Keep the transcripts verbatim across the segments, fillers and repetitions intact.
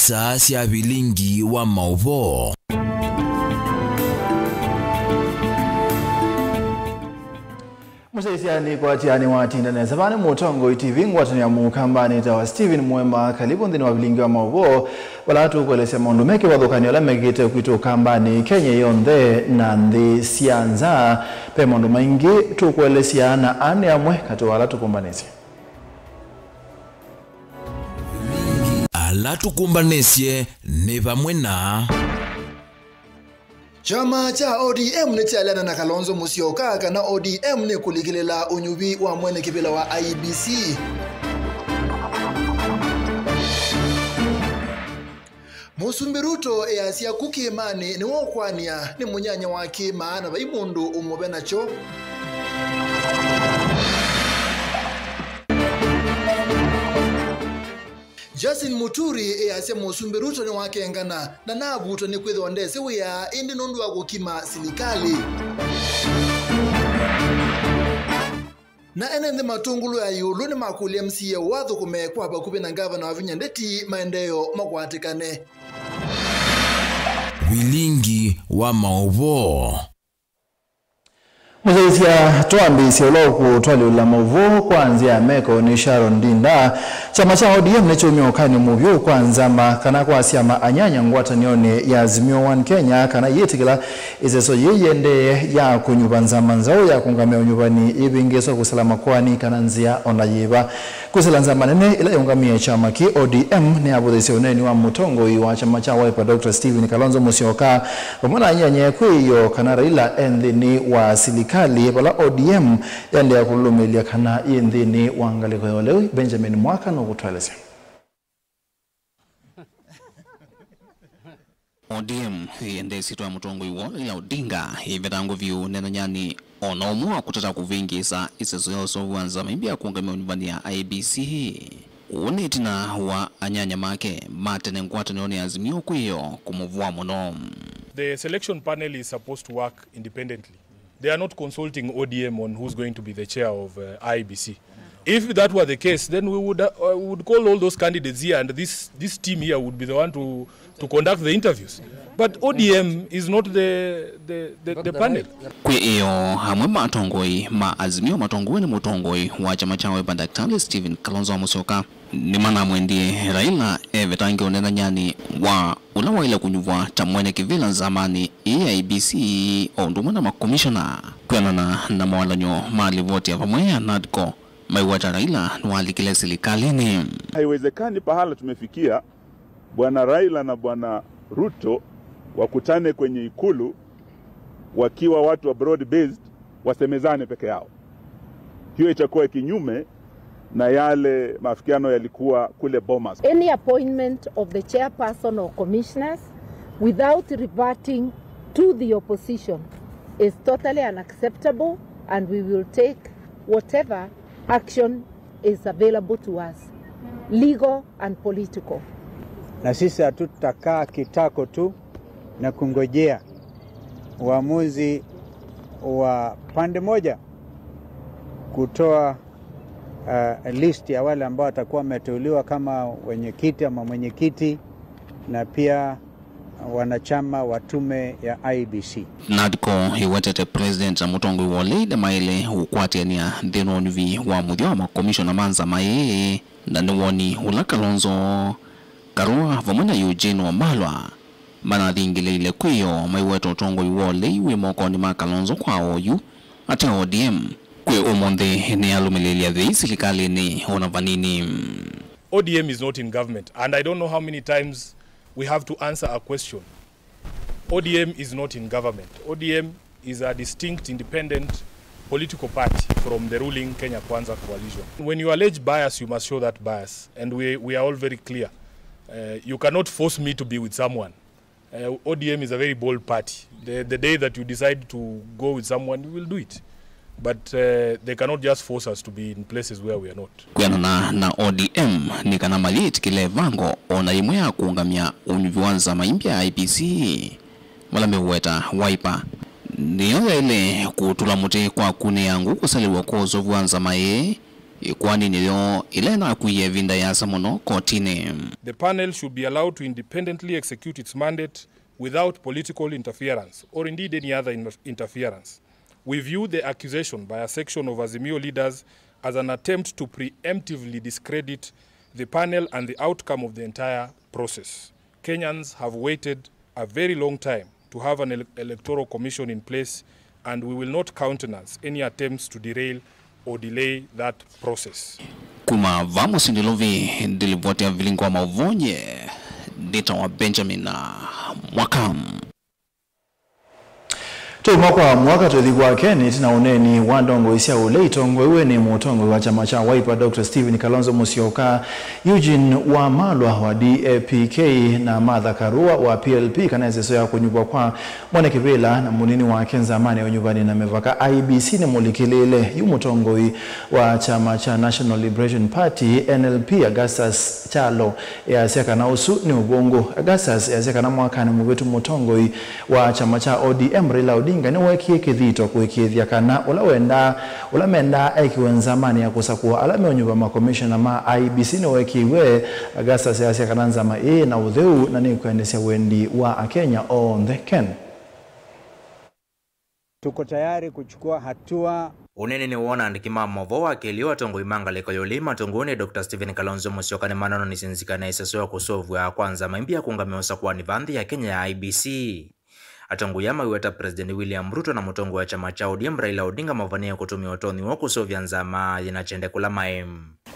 Saa sya vilingi wa maũvoo. Mũsyaĩĩsya nĩ kwatĩanĩ watinda nesa. Vaa nĩ Mũtongoi T V, ngwatanĩo ya Mũkambanĩ ĩtawa Stephen Mwema. Kalivu nthĩnĩ wa vilingi wa maũvoo, vala tũkũelesya maũndũ me kĩvathũkany'o ala mekĩte kwitũ Ũkambanĩ, Kenya yonthe na nthĩ sya nza. Ve maũndũ maingĩ tũkũelesya, na aa nĩ amwe katĩ wa ala tũkũmbanĩsye. Ala tũkũmbanĩsye nĩ vamwe na. Kyama kya O D M nĩkyaleana na Kalonzo Musyoka kana O D M nĩkũlikĩlĩla ũnyuvi wa mwene kĩvĩla wa I E B C. Mũsumbĩ Ruto easya ku kĩĩmanĩ nĩwe ũkwanĩa nĩ mũnyanya wa kĩĩma na vai mũndũ ũmũve nakyo. Justin Muturi easya Mũsumbĩ Ruto nĩwakengana na navutwa nĩ kwĩthĩwa ndesĩ wĩa ĩndĩ nũndũ wa kũkima silikalĩ. Na ene nthĩ matũngũlũ ya ĩũlũ nĩmakũlya M C A ũũ athũkũme kwa vakuvĩ na ngavana Wavinya Ndeti maendeeo makwatĩkane. Vilingi wa maũvoo. Mũsyaĩĩsya, twambĩĩsye ũla ũkũtwalyũla maũvoo kwa nzĩa ya meko nĩ Sharon Ndinda. Kyama kya O D M nĩkyumya ũkany'o mũvyũ kwa nzama kana kwa syama anyanya ngwatanĩonĩ ya Azimio One Kenya kana iyĩtĩkĩla ĩseso yĩĩ yĩendee ya kũnyuva nzama nzaũ ya kũũngamĩa ũnyuvani yĩvĩngĩĩswe kũsila makoani kana nzĩa o na yĩva. Kwĩsĩla nzama nene ĩla yĩũngamĩe kyama kĩĩ, O D M nĩyavũthĩsye ũneeni wa mũtongoi wa kyama kya Wiper, Doctor Stephen Kalonzo Musyoka, vamwe na anyanya kwĩĩo kana Raila e nthĩnĩ wa silikalĩ, vala O D M yaendeea kũlũlũmĩĩlya kana yĩ nthĩnĩ wa ngalĩko ya ũleu. Benjamin Mwaka nũkũtũelesya. O D M yĩendee ĩsyĩtwa ya mũtongoi woo Raila Odinga ĩvetangwe vyũ ũneenany'anĩ o na ũmwe wa kũtata kũvĩngĩĩsa ĩseso ya ũseũvi wa nzama ĩmbĩ ya kũũngamĩa ũnyuvani ya I E B C. Ũũ nĩ ĩtina wa anyanya make ma tene ngwatanĩonĩ ya Azimio kwĩĩo kũmũvũa mũno. The selection panel is supposed to work independently. They are not consulting O D M on who's going to be the chair of, uh, I E B C. If that were the case, then we would, uh, we would call all those candidates here, and this, this team here would be the one to, to conduct the interviews. But O D M is not the, the, the, the panel. Kwĩĩo amwe ma atongoi ma Azimio matongoew'e nĩ mũtongoi wa kyama kya Wiper, Daktari Stephen Kalonzo Musyoka, nĩmanamwendie Raila evetange ũneenany'anĩ wa ũla waĩle kũnyuvwa ta mwene kĩvĩla nzamanĩ ĩĩ ya I E B C o ũndũ ũmwe na makomishona. Kwĩanana na mawalany'o ma livoti ya vamwe ya NADCO, maiweta Raila nĩwalikile silikalĩnĩ. Haiwezekani pahala tumefikia, Bwana Raila na Bwana Ruto wakutane kwenye ikulu wakiwa watu wa broad based, wasemezane peke yao. Hiyo itakuwa kinyume na yale maafikiano yalikuwa kule Bomas. Any appointment of the chairperson or commissioners without reverting to the opposition is totally unacceptable, and we will take whatever action is available to us, legal and political. Na sisi hatutakaa kitako tu na kungojea uamuzi wa pande moja kutoa, uh, list ya wale ambao watakuwa wameteuliwa kama wenyekiti ama mwenyekiti, na pia wanachama wa tume ya I E B C. NADCO ĩwetete president na mũtongoi wa ũlei nĩmaĩle ũkwatĩanĩa nthĩnĩ wa ũnyuvi wa mũthya wa makomishona ma nzama ĩĩ, na nĩ woni ũla Kalonzo, Karua vamwe na Eugene Wamalwa manathingĩlĩile kwĩĩo maiweta ũtongoi wa ũlei wĩ mokonĩ ma Kalonzo kwa oyu ate O D M. Kwĩ ũmũnthĩ nĩyalũmĩlĩĩlya vyei silikalĩnĩ ona vanini. O D M is not in government, and I don't know how many times we have to answer a question. O D M is not in government. O D M is a distinct independent political party from the ruling Kenya Kwanza coalition. When you allege bias, you must show that bias, and we, we are all very clear. Uh, you cannot force me to be with someone. Uh, O D M is a very bold party. The, the day that you decide to go with someone, you will do it. But, uh, they cannot just force us to be in places where we are not. Kwĩanana na O D M, nĩ kana mayĩtĩkĩle ĩvango o na yĩmwe ya kũũngamya ũnyuvi wa nzama ĩmbya ya I E B C, vala meũweta Wiper nĩyo yaĩle kũtũla mũtĩ kwa kunĩa ngũ kũsalĩw'a kwa ũseũvi wa nzama ĩĩ, ĩkoaninĩ yoo ĩla ĩnakuie ĩvinda yĩasa mũno kotinĩ. The panel should be allowed to independently execute its mandate without political interference or indeed any other in- interference. We view the accusation by a section of Azimio leaders as an attempt to preemptively discredit the panel and the outcome of the entire process. Kenyans have waited a very long time to have an ele- electoral commission in place, and we will not countenance any attempts to derail or delay that process. Kuma vaa mũsyĩ Nairobi, ndilivoti ya vilingi wa mauvoo nye ndĩtawa Benjamin Mwaka. Tũuma kwa mwaka tũthi kwake nĩ ĩtina ũneeni wa ndongoi sya ũlei itongoew'e nĩ mũtongoi wa kyama kya Wiper Doctor Stephen Kalonzo Musyoka, Eugene Wamalwa wa D A P K na Martha Karua wa P L P kana ĩseso ya kũnyuvwa kwa mwene kĩvĩla na mũnini wake nzamanĩ ya ũnyuvani na mĩvaka I E B C nĩmũlikĩlĩĩle. Yu mũtongoi wa kyama kya National Liberation Party, N L P, Augustus Kyalo easya kana ũsu nĩ ũvũngũ. Augustus easya kana mwakanĩ mũvĩtu mũtongoi wa kyama kya O D M Raila Odinga nĩweekie kĩthito kũĩkĩĩthya kana ũla wendaa, ũla mendaa ekĩwe nzamanĩ ya kũsakũa ala meũnyuva makomishona ma I E B C nĩweekĩiwe. Augustus easya kana nzama ĩĩ na ũtheu na nĩkwendeesya wendi wa Akenya onthe. Ken. Tuko tayari kuchukua hatua. Ũneeninĩ woo na andĩki ma maũvoo wa kelĩ wa atongoi ma ngalĩko ya ũlei matongoew'e nĩ Doctor Stephen Kalonzo Musyoka nĩmanonanisye nzika na ĩseso ya kũseũvw'a kwa nzama ĩmbi ya kũũngamĩa ũsakũani vaa nthĩ ya Kenya ya I E B C. Atongoi aa maiweta President William Ruto na mũtongoi wa kyama kya O D M Raila Odinga mavanie kũtũmĩa ũtonyi woo kũseũvya nzama yĩna kyende kũla maĩ.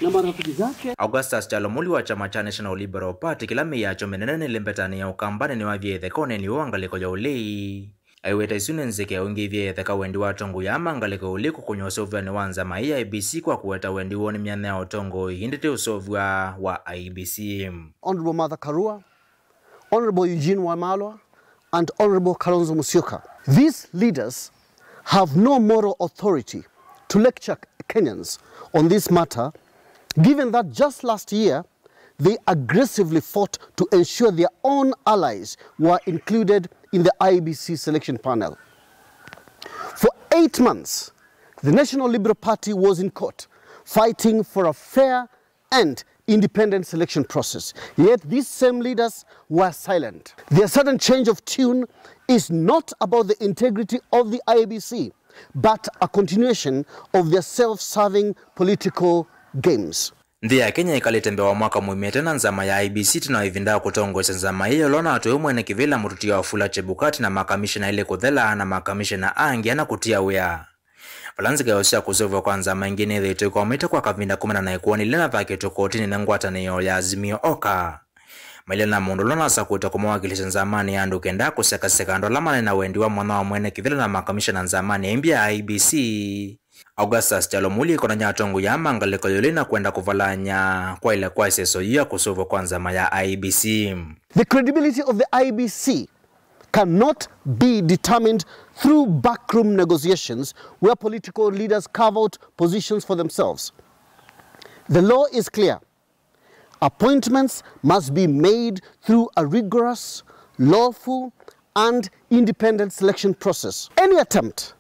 Na marafiki zake. Augustus Kyalo, mũli wa kyama kya National Liberal Party kĩla mĩĩ yakyo mĩnene nĩlĩ mbetanĩ ya Ũkambanĩ nĩwavie ĩtheka ũneeni ũũ wa ngalĩko ya ũlei. Aiweta isu nĩ nzika ya ũingĩvya ĩtheka wendi wa atongoi aa ma ngalĩko ya ũlei kũkũnywa ũseũvyanĩ wa nzama ĩĩ ya I E B C kwa kũweta wendi woo nĩ myanya ya ũtongoi ĩndĩ ti ũseũvya wa I E B C. Honourable Martha Karua, Honourable Eugene Wamalwa, and Honourable Kalonzo Musyoka. These leaders have no moral authority to lecture Kenyans on this matter, given that just last year they aggressively fought to ensure their own allies were included in the I E B C selection panel. For eight months, the National Liberal Party was in court fighting for a fair and independent selection process. Yet these same leaders were silent. Their sudden change of tune is not about the integrity of the I E B C, but a continuation of their self-serving political games. Nthĩ ya Kenya ĩkalĩte mbee wa mwaka mũima ĩte na nzama ya I E B C ĩtina wa ĩvinda ya kũtongoesya nzama ĩĩ, ũla ũnatwaĩwe mwene kĩvĩla Mũtũtia Wafula Chebukati na makamishena elĩ kũthela na makamishena angĩ ana kũtia wĩa. Vala nzika yoo sya kũseũvw'a kwa nzama ĩngĩ nĩthĩĩtwe ĩkwamĩte kwa kavinda kũmana na ĩkoani ĩla ĩnathakĩtwe kotinĩ nĩ ngwatanĩo ya Azimio Oka. Mailye na mũndũ ũla ũnasakũĩte kũmawakĩlĩsya nzamanĩ ya andũ kenda kũsekaseka andũ ala manaĩ na wendi wa mwanya wa mwene kĩvĩla na makamishena nzamanĩ ya ĩmbi ya I E B C. Augustus Kyalo mũli ĩkonany'a atongoi aa ma ngalĩko ya ũlei na kwenda kũvalany'a kwaĩle kwa ĩseso yĩu ya kũseũvw'a kwa nzama ya I E B C. The credibility of the I E B C cannot be determined through backroom negotiations where political leaders carve out positions for themselves. The law is clear. Appointments must be made through a rigorous, lawful, and independent selection process. Any attempt,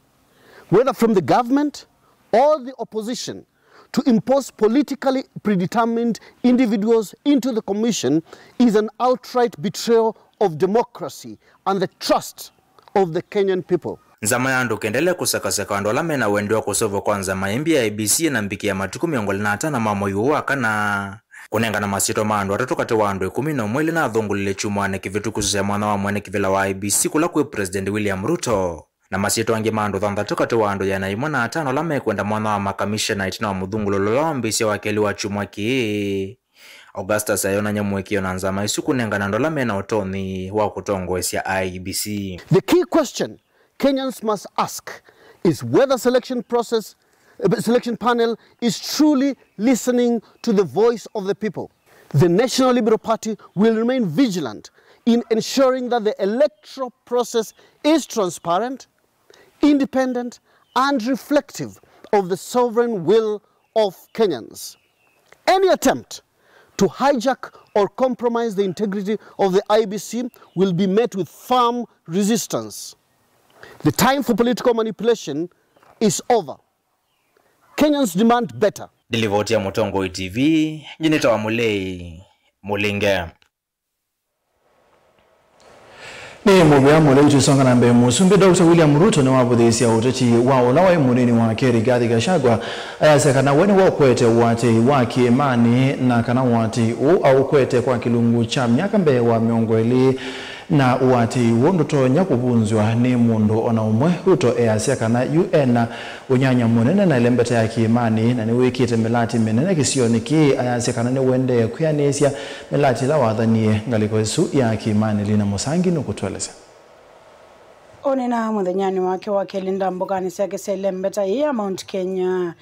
whether from the government or the opposition, to impose politically predetermined individuals into the commission is an outright betrayal of democracy and the trust of the Kenyan people. Nzama ya andũ kenda ĩla ĩkũsekaseka andũ ala mena wendi wa kũseũvw'a kwa nzama ya ĩmbi ya I E B C yĩna mbikĩ ya matukũ mĩongo ĩlĩ na atano ma mwei ũũ wa kana. Kũnengana masyĩtwa ma andũ atatũ katĩ wa andũ ĩkũmi na ũmwe ĩla nathũngũlile kyumwanĩ kĩvĩtũku ĩseso ya mwanya wa mwene kĩvĩla wa I E B C kũla kwĩ President William Ruto. Na masyĩtwa angĩ ma andũ thanthatũ katĩ wa andũ ĩana yĩmwe na atano ala mekwenda mwanya wa makamishena ĩtina wa mũthũngũlũlo ũla wambĩĩsye wa kelĩ wa kyumwa kĩĩ. Augustus ayonany'a mũĩkĩĩo na nzama ĩsu kũnengana andũ ala mena ũtonyi wa kũtongoesya I E B C. The key question Kenyans must ask is whether selection process, uh, selection panel is truly listening to the voice of the people. The National Liberal Party will remain vigilant in ensuring that the electoral process is transparent, independent, and reflective of the sovereign will of Kenyans. Any attempt to hijack or compromise the integrity of the I E B C will be met with firm resistance. The time for political manipulation is over. Kenyans demand better. Ndilivoti ya Mũtongoi T V, nyie nĩtawa Mũlei Mũlinge. Nĩ mũvea mũlei tũisonga na mbee. Mũsumbĩ Doctor William Ruto nĩwavũthĩĩsya ũteti wa ũla waĩ mũnini wake Rigathi Gachagua, ayasya kana we nĩwe ũkwete ũatĩĩi wa kĩĩmanĩ na kana ũatĩĩi ũũ aũkwete kwa kĩlungu kya myaka mbee wa mĩongo ĩlĩ, na ũatĩĩi ũũ ndũtonya kũvunzw'a nĩ mũndũ o na ũmwe. Ruto easya kana yu ena ũnyanya mũnene na ĩlembeta ya kĩĩmanĩ, na nĩwĩkĩte mĩlati mĩnene kĩsionĩ kĩĩ. Ayasya kana nĩũendee kwĩanĩĩsya mĩlati ĩla wathanie ngalĩko ĩsu ya kĩĩmanĩ. Lina Mũsangi nũkũtũelesya. Ũnena mũthenyanĩ wake wa kelĩ ndambũkanĩ syake sya ĩlembeta ĩĩ ya Mount Kenya,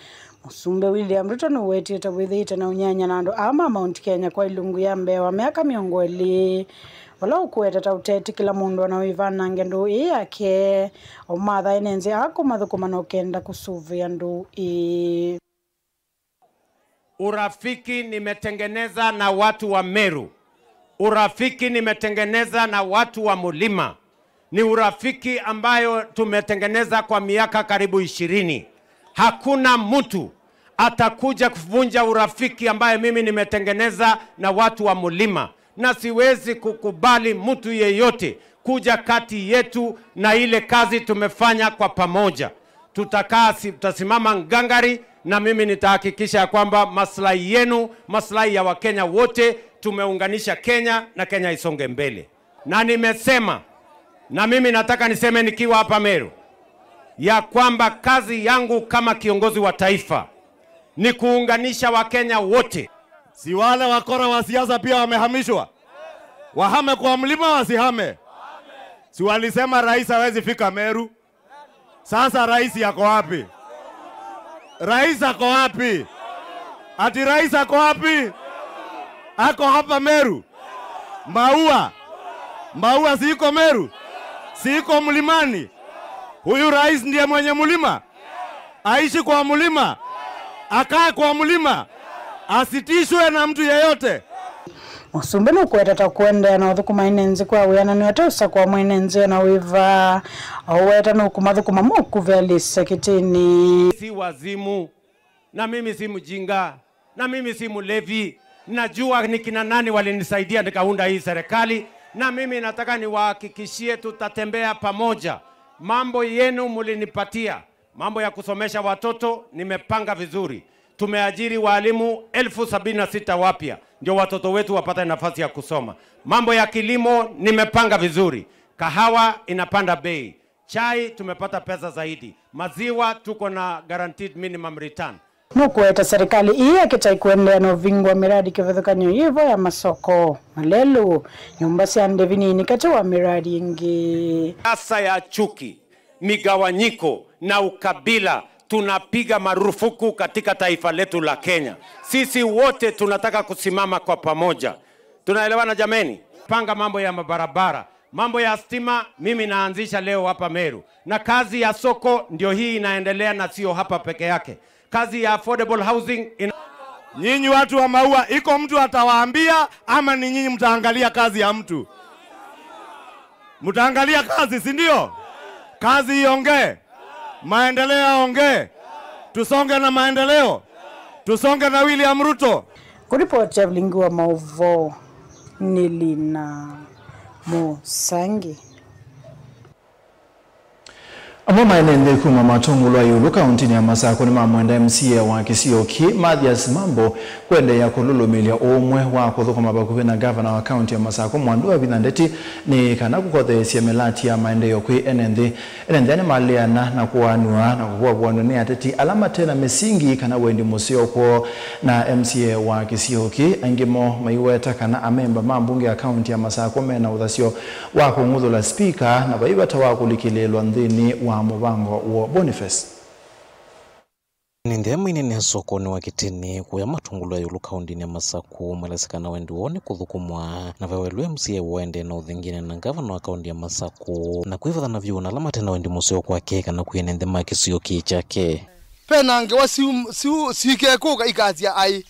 Mũsumbĩ William Ruto nĩwetĩte wĩthĩĩte na ũnyanya na andũ aa ma Mount Kenya kwa ilungu ya mbee wa myaka mĩongo ĩlĩ, vala ũkũweta ta ũtetĩkĩla mũndũ ona wĩvanange ndũũ ĩĩ yake, ũmathae nenzĩ aa kũmathũkũma na ũkenda kũsũvĩa ndũũ ĩĩ. Urafiki nimetengeneza na watu wa Meru. Urafiki nimetengeneza na watu wa Mulima. Ni urafiki ambayo tumetengeneza kwa miaka karibu ishirini. Hakuna mtu atakuja kuvunja urafiki ambaye mimi nimetengeneza na watu wa Mulima, na siwezi kukubali mtu yeyote kuja kati yetu na ile kazi tumefanya kwa pamoja. Tutakaa si-, tutasimama ngangari, na mimi nitahakikisha ya kwamba maslahi yenu, maslahi ya Wakenya wote, tumeunganisha Kenya na Kenya isonge mbele. Na nimesema, na mimi nataka niseme nikiwa hapa Meru, ya kwamba kazi yangu kama kiongozi wa taifa ni kuunganisha Wakenya wote. Si wale wakora wa siasa pia wamehamishwa? Wahame kwa mlima, wasihame? Si walisema rais hawezi fika Meru? Sasa rais ako wapi? Rais ako wapi? Ati rais ako wapi? Ako hapa Meru. Maua. Maua si iko Meru? Si iko mlimani? Huyu rais ndiye mwenye mlima. Aishi kwa mlima. Akae kwa mlima. Asitishwe na mtu yeyote. Mũsumbĩ nũkũweta ta kũendeea na ũthũkũma ene nzĩ kwa wĩananĩo ate ũsakũa mwene nzĩ ona wĩva. Aũweta nũkũmathũkũma mokuvea lĩsa kĩtĩnĩ. Si wazimu, na mimi si mjinga, na mimi si mlevi. Najua ni kina nani walinisaidia nikaunda hii serikali, na mimi nataka niwahakikishie tutatembea pamoja. Mambo yenu mulinipatia, mambo ya kusomesha watoto nimepanga vizuri. Tumeajiri walimu elfu sabini na sita wapya, ndio watoto wetu wapate nafasi ya kusoma. Mambo ya kilimo nimepanga vizuri. Kahawa inapanda bei. Chai tumepata pesa zaidi. Maziwa tuko na guaranteed minimum return. Nũkũweta serikali ii ya kĩtai kũendeea na ũvingũa miradi kĩvathũkany'o yĩvo ya masoko, malelũ, nyũmba sya ndĩvi nini katĩ wa miradi ĩngĩ. Siasa ya chuki, migawanyiko na ukabila tunapiga marufuku katika taifa letu la Kenya. Sisi wote tunataka kusimama kwa pamoja. Tunaelewana jameni? Panga mambo ya mabarabara, mambo ya stima, mimi naanzisha leo hapa Meru. Na kazi ya soko ndio hii inaendelea na sio hapa peke yake. Kazi ya affordable housing ina- Nyinyi watu wa Maua, iko mtu atawaambia ama ni nyinyi mtaangalia kazi ya mtu? Mtaangalia kazi, si ndio? Kazi iongee. Maendeleo yaongee. Tusonge na maendeleo. Tusonge na William Ruto. Kũripoti ya vilingi wa maũvoo nĩ Lina Mũsangi. Amwe ma ene nthĩ kuma Matũngũlũ ya Ĩũlũ kaũntĩnĩ ya Masakũ nĩmamwenda M C A wa kĩsio kĩ Mathias Mambo kũendeea kũlũlũmĩĩlya ũũmwe wa kũthũkũma vakuvĩ na ngavana wa kaũntĩ ya Masakũ Mwandu Wavinya Ndeti nĩ kana kũkotheesya mĩlati ya maendeeo kwĩ ene nthĩ. Ene nthĩ nĩmaleana na kũaanw'a na kũvuavuanw'a nĩ ateti ala mate na mĩsingi kana wendi mũseo kwoo na M C A wa kĩsio kĩ. Aingĩ moo maiweta kana amemba ma mbunge ya kaũntĩ ya Masakũ me na ũthasyo wa kũng'uthũla spika na vai vata wa kũlikĩlĩĩlwa nthĩnĩ wa mũvango woo. Boniface. Nĩ nthĩ mainene sokonĩ wa Kĩtĩnĩ kũya Matũngũlũ ya Ĩũlũ kaũntĩnĩ ya Masakũ malesĩ kana wendi woo nĩ kũthũkũmwa na vaewelwe M C A woo ende na ũthingine na ngavana wa kaũntĩ ya Masakũ na kwĩvathana vyũ na ala mate na wendi mũseo kwake kana kwĩ ene nthĩ ma kĩsio kĩĩ kyake. Ve na ngewa siu, siu, sikekũka ikasya aĩ,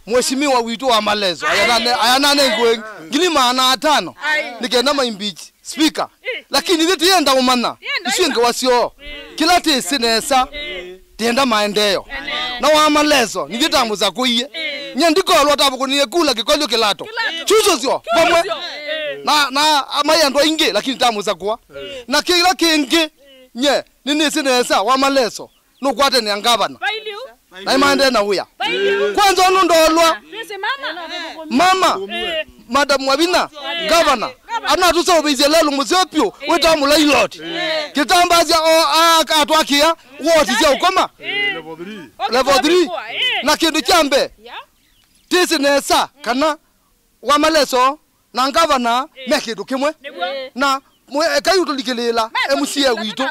Mheshimiwa witũ wa Maleso, ayanane, ayanane ngũĩ ngili maana atano, nĩ kenda ma impeach speaker. Lakini ithyĩ tĩyenda ũmanya isu ngewa syoo. Kĩla tĩsĩ nesa, Ndienda maendeeo. Na wa maleso, nithyĩ tamũsakũie. Nye ndikolwa tavũkũnie kula kĩkolyo kĩlato. Chucho syo, vamwe. Na, na amai andũ aingĩ, lakini tamũsakũa. Na kĩla kĩngĩ, nye, nĩnĩsĩ nesa, wa maleso, nũkwatanĩa ngavana. Na nĩmaendee na wĩa. Kwanza ũnũ ndolwa. Mama, Madam Wavinya, gavana, anatũseũvĩisye lelũ mũseo pyũ, wĩtawa mũlailoti. Kĩtambasya o a-, atwakĩa, woti sya ũkoma. Level three. Na kĩndũ kya mbee, tĩsĩ nesa kana wa maleso na ngavana me kĩndũ kĩmwe. Na mwe-, ekai ũtũlikĩlĩĩla M C A witũ.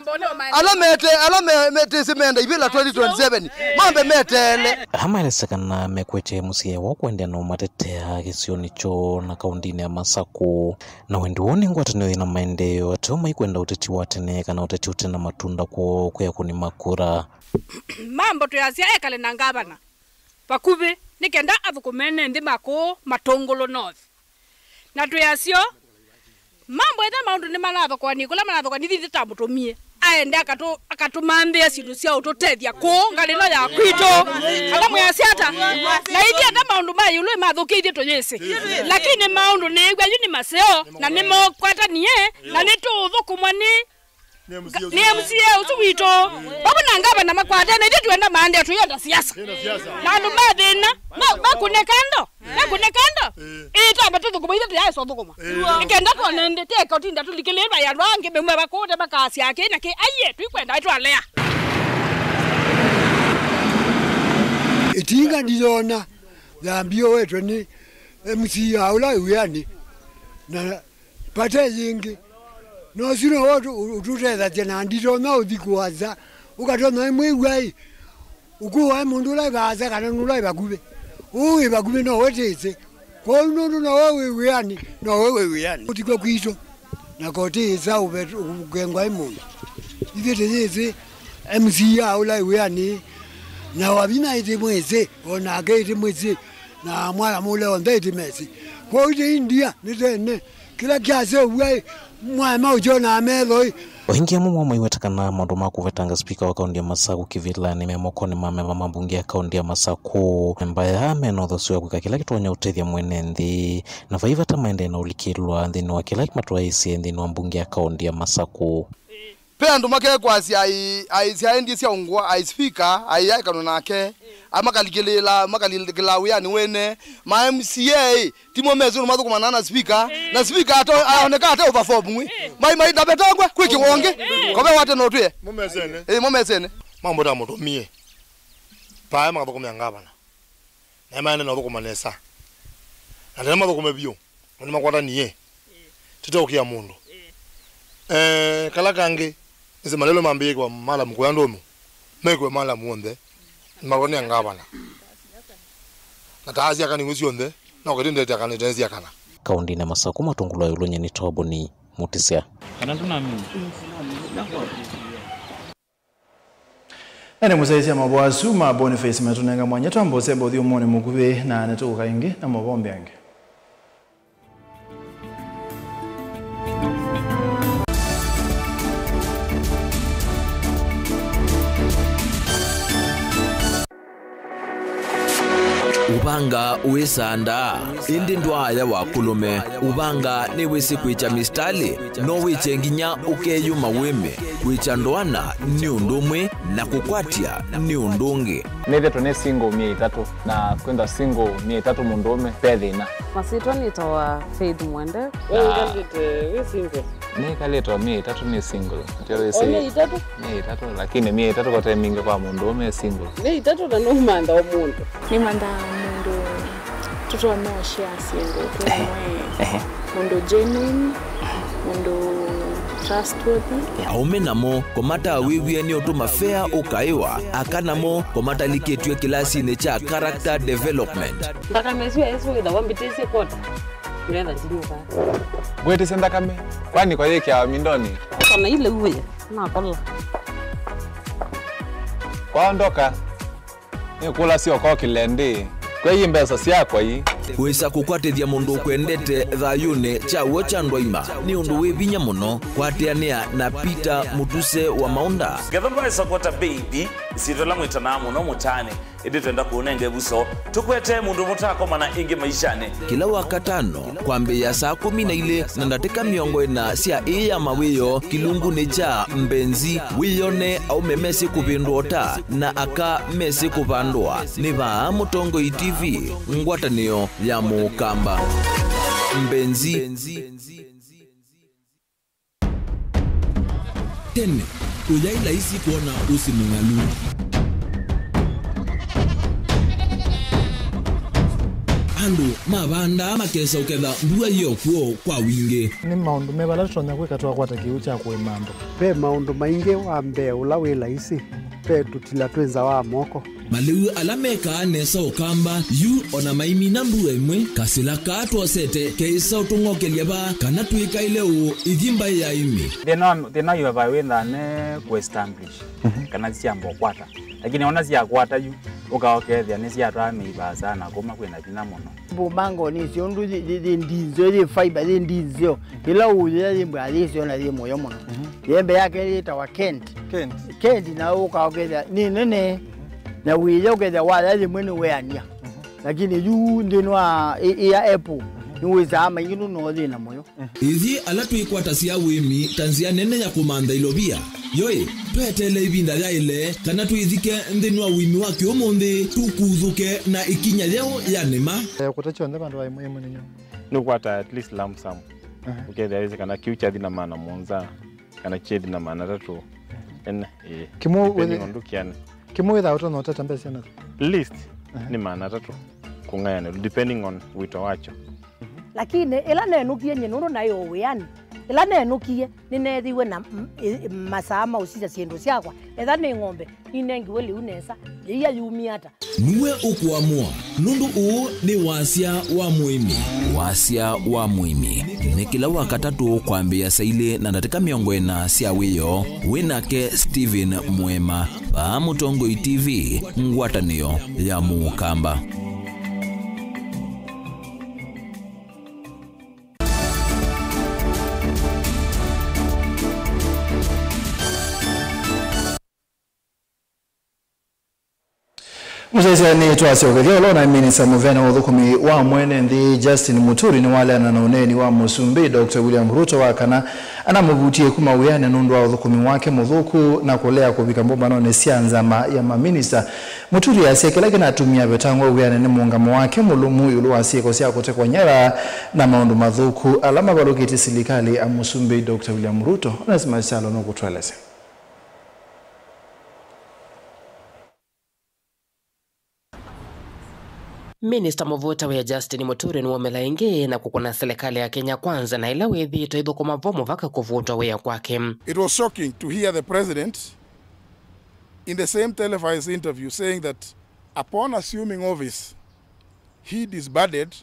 Ala mete-, ala me-, me-, tĩsĩ menda ivĩla twenty twenty-seven, mambe meteele. Amaelesya kana mekwetya M C A woo kũendeea na ũmatetea kĩsionĩ kyoo na kaũndĩnĩ ya Masakũ. Na wendi woo nĩ ngwatanĩo yĩna maendeeo, ateo maikwenda ũteti wa tene kana ũteti ũte na matunda kwoo kwĩ akũni ma kura. Mambo twĩasya ekale na ngavana vakuvĩ nĩ kenda athũkũme ne nthĩ ma kũũ Matũngũlũ North. Na twĩasyo, mambo ethĩwa maũndũ nĩmanathokwanĩ kũla manathokwanĩ, ithyĩ tamũtũmie aende akatũ-, akatũmanthĩa syĩndũ sya ũtũtethya kũũ ngalĩ ĩno ya kwitũ. Ala mwĩasya ata? Na ithyĩ ata maũndũ ma ĩũlũ ĩmathũkĩe ithyĩ tũyĩsĩ. Lakini maũndũ nĩĩw'a yu nĩ maseo, na nĩmokwatanie, na nĩtũũthũkũmwa nĩ Nĩ M C A ũsu witũ. Vamwe na ngavana makwatene, ithyĩ twenda maandea, tũyenda siasa. Na andũ ma thĩna, ma-, makũne kando, makũne kando. Ĩĩ, twamba tũthũkũma, ithyĩ tũyaĩsa ũthũkũma. Ĩkenda twone nthĩ, teka ũtinda tũlikĩlĩĩlwa ya andũ angĩ, meuma vakũte makasya kĩ na kĩ, aiye, tũikwenda, ĩtwalea. Ĩtinga ndiyona thambio wetwe nĩ M C A ũla wĩanĩ. Na Vate yĩngĩ. Na ũsu nĩwe ũtũ-, ũtũtethasya na nditonya ũthi kũasa. Ũkatonya ĩmwĩw'a-ĩ, ũkũae mũndũ ũla ĩ vaasa kana nũla ĩ vakuvĩ. Ũũ wĩ vakuvĩ nowe tĩsĩ. Kwoou nũndũ nowe wĩ wĩanĩ, nowe wĩ wĩanĩ. Ũtikw'a kwitũ. Na kotĩĩsa ũkengwa ĩ mũndũ. Ithyĩ tĩyĩsĩ M C A ũla ĩ wĩanĩ. Na Wavinya ĩtĩmwĩsĩ, o nake ĩtĩmwĩsĩ. Na mwalamũle onthe ĩtĩmesĩ. Kwoou ĩtĩ India nĩ tene. Kĩla kyaseũvw'a-ĩ, mwaema ũkyonaa metho-ĩ. O ĩngĩ amwe mo maiweta kana maũndũ ma kũvetanga spika wa kaũndĩ ya Masakũ kĩvĩlanĩ me mokonĩ ma amemba ma mbunge ya kaũndĩ ya Masakũ. Amemba aya mena ũthasyo wa kwĩka kĩla kĩtonya ũtethya mwene nthĩ, na vai vata maendee na ũlikĩlwa nthĩnĩ wa kĩla matwaĩĩsye nthĩnĩ wa mbunge ya kaũndĩ ya Masakũ. Ve andũ makekwasya ai, ai syaendie sya ũngũa, ai spika, ai aekanwa nake, ai makalikĩlĩĩla, makalikĩlaa wĩanĩ wene, ma M C A, ĩ, timo mesĩ ũndũ mathũkũmanaa na spika, na spika ato-, aoneka ate ũvafomu, ĩ. Mai, mai, ndavetangwe, kwĩ kĩwonge, kove wate no twĩe. Mũmesene. Ĩ, mũmesene. Mambo tamũtũmie. Pae makathũkũmĩa ngavana. Na maende na ũthũkũma nesa. Na tene mathũkũme vyũ. Na nĩmakwatanie. Tũteũkĩa mũndũ. Eh, kala kangĩ, nĩsĩ malelũ mambĩĩe kũa malamu kũya ndũmũ. Mekwe malamu onthe. Nĩmakwatania ngavana. Na taa syakaniw'e syonthe, no kĩtindete akana ĩtene syakana. Kaũndĩnĩ ya Masakũ, Matũngũlũ ya ĩũlũ, nyie nĩ Toboni Mũtisya. Kana ndũnamina? Na nĩ mũsyaĩĩsya mavoo asu ma Boniface matũnenga mwanya twambe ũsemba ũthyũmũonĩ mũkuvĩ, na nĩtũũka ĩngĩ na mavoo angĩ. Ũvanga wĩ sanda, ĩndĩ ndwaaya wa kũlũme. Ũvanga nĩwĩsĩ kwĩkya mistalĩ, no wĩkye nginya ũkeyũma wĩme. Kwĩkya ndoana nĩ ũndũ ũmwe na kũkwatya nĩ ũndũ ũngĩ. Nĩthĩtwe nĩ single myei ĩtatũ, na kwĩthwa single myei ĩtatũ mũndũũme ve thĩna. Masyĩtwa nĩtawa Faith Mwende. We wĩkalĩte wĩ single? Nĩkalĩte o myei ĩtatũ nĩ single. Ndio wĩsĩ. O myei ĩtatũ? Myei ĩtatũ, lakini myei ĩtatũ kote mingĩ kwa mũndũũme e single. Myei ĩtatũ na nũmantha o mũndũ. Nĩmanthaa mũndũ tũtonya ũshare syĩndũ twĩ. Ehe. Mũndũ genuine, mũndũ trustworthy. Aũme namo, kũmatawĩw'ĩa nĩ ũtũma fea ũkaĩwa, aka namo, kũmatalikĩtw'e kĩlasinĩ kya character development. Nthakame ĩsu ya Yesũ wĩthawa mbĩtĩsye kota, ndetha ndinyuka. Ngwĩtĩsye nthakame, kwani kwa yĩkĩawa mindonĩ? Kana ile uwe, nakola. Kwaondoka, nĩkũlasya ũkokĩle ndĩ, kwei mbesa syakwa ii. Wĩsa kũkwatĩthya mũndũ ũkwendete thayũnĩ kya w'o kya ndwaima nĩ ũndũ wĩ vinya mũno. Kwatĩanĩa na Peter Mũtuse wa Maũnda. Ngetha ndwaĩsa kwata mbeithi, isyĩtwa ĩla mwĩtanaa mũno mũtaanĩ, ĩndĩ twenda kũũnenga ĩvuso. Tũkwetee mũndũ mũtaakomana ĩngĩ maishanĩ. Kĩla Wakatano, kwambĩĩa saa kũmi na ilĩ na ndatĩka mĩongo ĩna sya ĩĩ ya mawĩoo kĩlungunĩ kya Mbenzi, wĩyone aũme mesĩ kũvĩndũa ũta na aka mesĩ kũvandũa. Nĩ vaa Mũtongoi T V, ngwatanĩo ya Mũkamba. Mbenzi. Tene, ũyaĩ laisi kwona ũsĩ mũng'alu. Andũ mavandaa makesa ũketha mbua yĩ o kw'o kwa wingĩ. Nĩ maũndũ meva ala tũtonya kwĩka twakwata kĩw'ũ kya kũĩma andũ? Ve maũndũ maingĩ. Wa mbee ũla wĩ laisi, ve tũtila twĩ nza wa moko. Malĩu ala mekaa nesa Ũkamba yu o na maimina mbua ĩmwe, kasĩla kaa twosete keĩsa ũtũng'okelya vaa kana twĩkaĩle ũũ ithi mbaĩ ya ĩmĩ. Thĩna wa, thĩna wa vaa wĩthaa ne kũ establish kana syamba ũkwata, lakini ona syakwata yu ũkaokethĩa nĩsyatwaa mĩi vaasa na kũma kwĩna vinya mũno. Mbumangoni icio ũndũ yĩ, yĩ, yĩ ndinzeo, yĩ fiber, yĩ ndinzeo. Ĩla ũũyĩa yĩ mbwa yĩsyo na yĩ mũyo mũno. Yembe yake yĩtawa Kent. Kent. Kent na ũkaokethĩa nĩ nene. Na wĩya ũkethĩa waya yĩmwe nĩ weania. Lakini yu nthĩnĩ wa ĩ, ĩ ya apple, nĩ wĩsaa maingĩ nũno thĩna mũyo. Ithyĩ ala twĩkwatasya ũĩmi ta nzĩa nene ya kũmantha ilovia, yoĩ, tweteele ĩvinda yaĩle kana twĩthike nthĩnĩ wa ũĩmi wa kĩũmũnthĩ, tũkuthũke na ĩkinya yeũ ya nĩma. Eh, kũta kyonthe vandũ va ĩmwe ĩmwe nĩ nyũmũ. Nĩ ũkwata at least lump sum. Aha. Ũkethĩa wĩsĩ kana kĩu kyathi na maana mũonza, kana kyethi na maana atatũ. Ene, ĩĩ. Kĩmwe depending wĩthĩ-, on ndũkĩane. Kĩmwe wĩthaa ũtonya ũtata mbesa syana? Least, aha, nĩ maana atatũ kũng'ayanĩlwa, depending on wĩto wakyo. Lakini ĩla nenũkie nyie nũndũ naĩ o wĩanĩ, ĩla nenũkie nĩneethiwe na m-, ĩ-, masaa ma ũsisya syĩndũ syakwa. Etha nĩ ng'ombe, ninengiwe lĩu nesa, yĩia yumie ata? Nĩwe ũkũamũa, nũndũ ũũ nĩ wasya wa mũĩmi. Wasya wa mũĩmi nĩ kĩla Wakatatũ kwambĩĩa saa ilĩ na ndatĩka mĩongo ĩna sya wĩoo. Wĩ nake Stephen Mwema, vaa Mũtongoi T V, ngwatanĩo ya Mũkamba. Mũsyaĩĩsya nĩtwasya ũkethya ũla ũnaĩ minista mũvea wa ũthũkũmi wa mwene nthĩ Justin Muturi nĩwaleana na ũneeni wa Mũsumbĩ Doctor William Ruto wa kana anamũvutie kuma wĩanĩ nũndũ wa ũthũkũmi wake mũthũku na kũlea kũvika mbũmbanonĩ sya nzama ya maminista. Muturi asya kĩla kĩnatumie avetangwa wĩanĩ nĩ mũũngamo wake mũlũmu ĩũlũ wa syĩko sya kũtekwa nyara na maũndũ mathũku ala mavalũkĩtye silikalĩ ya Mũsumbĩ Doctor William Ruto. Onesmus Kyalo nũkũtũelesya. Minista mũvuta wĩa Justin Muturi nĩwaumĩla ĩngĩ na kũkũna silikalĩ ya Kenya Kwanza na ĩla wĩthĩĩtwe ĩthũkũma vo mũvaka kũvutwa wĩa kwake. It was shocking to hear the president in the same televised interview saying that upon assuming office, he disbanded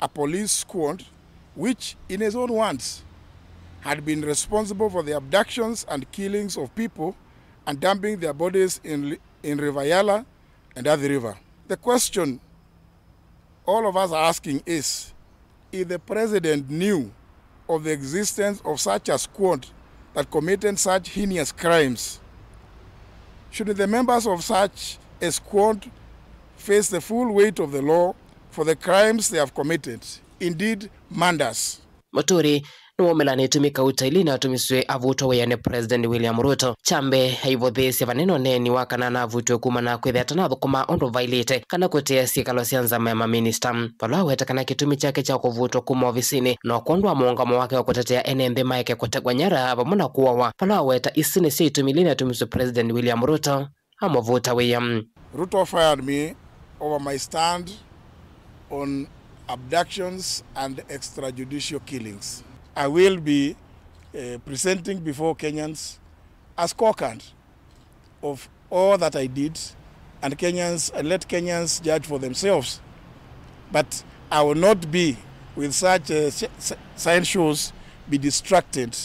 a police squad which, in his own words, had been responsible for the abductions and killings of people and dumping their bodies in, in River Yala and Athi River. The question all of us are asking is, if the president knew of the existence of such a squad that committed such heinous crimes, shouldn't the members of such a squad face the full weight of the law for the crimes they have committed, indeed murders? Muturi nĩwaumĩla na itumi kauta ila inatumisw'e avutwa wĩa nĩ President William Ruto. Kya mbee, aivũthĩĩsya vanene ũneeni wa kana anavutwe kumana na kwĩthĩa atanathũkũma ũndũ vaĩlĩte kana kũtĩĩa syĩkalo sya nzama ya maminista. Vala aweta kana kĩtumi kyake kya kũvutwa kuma ovisinĩ no kwondũ wa mũũngamo wake wa kũtetea ene nthĩ maeke kũtegwa nyara vamwe na kũawa. Vala aweta isu nĩsyo itumi ila inatumisw'e President William Ruto amũvuta wĩa. Ruto fired me over my stand on abductions and extrajudicial killings. I will be, eh, presenting before Kenyans a scorecard of all that I did, and Kenyans, and let Kenyans judge for themselves. But I will not be, with such, uh, s-, s-, sideshows, be distracted